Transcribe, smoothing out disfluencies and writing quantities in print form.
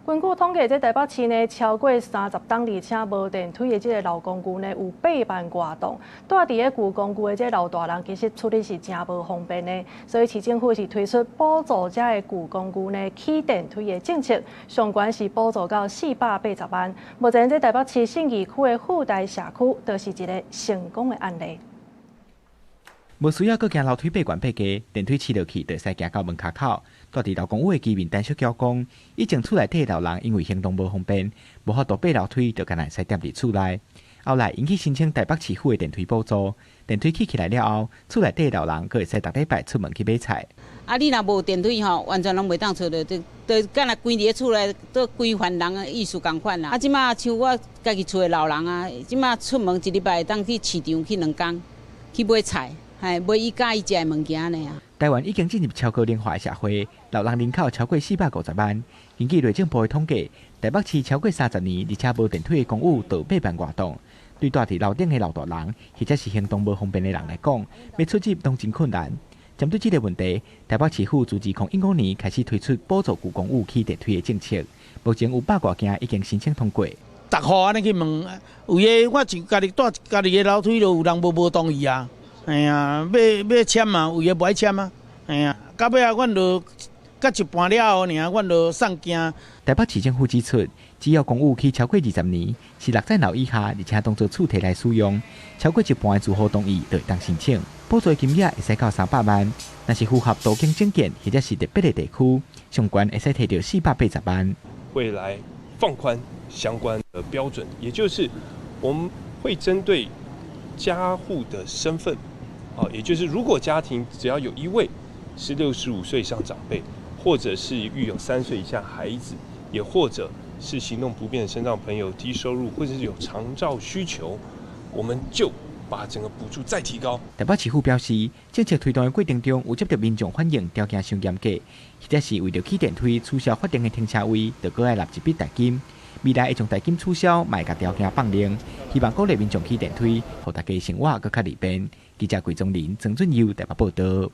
根據統計，這台北市呢超過30棟而且無電梯的這个老公寓呢有8萬外棟。住佇咧舊公寓的這老大人其實出入是誠無方便的，所以市政府是推出補助這个舊公寓呢起電梯的政策，上懸是補助到480萬。目前這台北市信義區的富台社區就是一个成功的案例。無需要閣行樓梯爬懸爬低，電梯試落去就會使行到門跤口。住佇老公寓的居民陳淑嬌講，以前厝內底的老人因為行動無方便，無法度爬樓梯，就干焦會使踮佇厝內。後來𪜶去申請台北市府的電梯補助，電梯起起來了後，厝內底的老人閣會使逐禮拜出門去買菜。啊，你若無電梯吼，完全攏袂當出來，就敢若關佇咧厝內，都規範人的意思仝款啦。啊，這馬像我家己厝的老人啊，這馬出門一禮拜會當去市場去兩工，去買菜。係買伊佮意食的物件爾。台灣已經進入超高齡化的社會，老人人口超過450萬。根據內政部的統計，台北市超過30年，而且無電梯的公寓就8萬外棟。對住佇樓頂的老大人，或者是行動無方便的人來講，欲出入攏真困難。針對這个問題，台北市府自2015年開始推出補助舊公寓起電梯的政策，目前有百外件已經申請通過。逐戶按呢去問，有的我就家己住家己的樓梯，就有人無同意啊。嘿啊，欲簽嘛，有的無愛簽啊。嘿啊，到尾仔阮就到一半了後爾，阮就送件。台北市政府指出，只要公寓起超過20年，是六層樓以下，而且當做厝提來使用，超過一半的住戶同意，就會當申請。補助金額會使到300萬，若是符合都更整建或者是特別的地區，上懸會使提著480萬。會來放寬相關的標準，也就是我們會針對家戶的身份。也就是如果家庭只要有一位是65歲以上長輩，或者是育有3歲以下孩子，也或者是行動不便的身障朋友、低收入，或者是有長照需求，我們就把整個補助再提高。台北市府表示，政策推動的過程中，有接到民眾反映條件傷嚴格，或者是為著起電梯取消法定的停車位，就閣愛納一筆代金。未來會將代金取消，嘛會共條件放寬，希望鼓勵民眾起電梯，予大家生活閣較利便。記者桂宗林、曾俊佑台北報導。